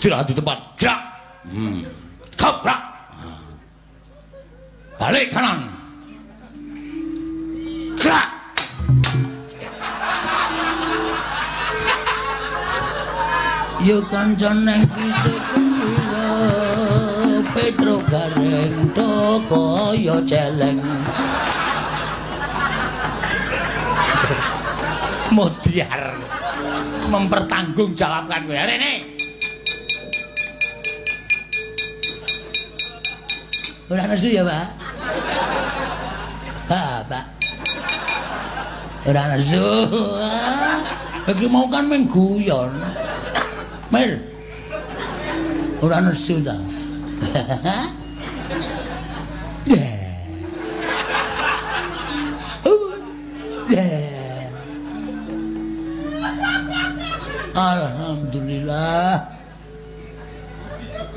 Istirahat di tempat. Gerak. Gerak. Balik kanan. Gerak. Yo kanca neng kisih Petro Gareng do kaya celeng. Modiar mempertanggungjawabkan kowe. Rene. Ora nesu ya, Pak? Bapak. Ora nesu. Iki mau kan mung guyon. Mir. Ora nesu ta. Alhamdulillah.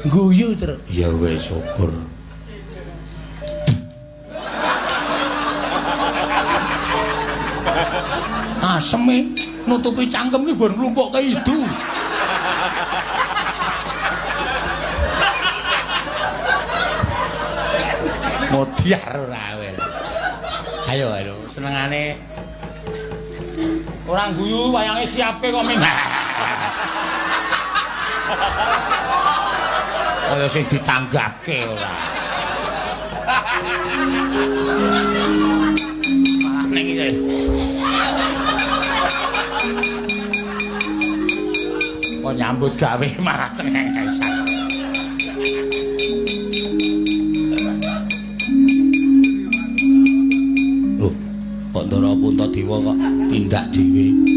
Guyu terus. Ya wis syukur. Aseme nutupi cangkem ki bon nglumpukke idu. Modiar ora kowe. Ayo ayo senengane ora guyu wayange siapke kok ming. Kaya sing ditanggapke ora. Malah ning iki. Kok nyambut gawe malah cengengesan. Loh, kok Ndara Puntadewa kok tindak dhewe?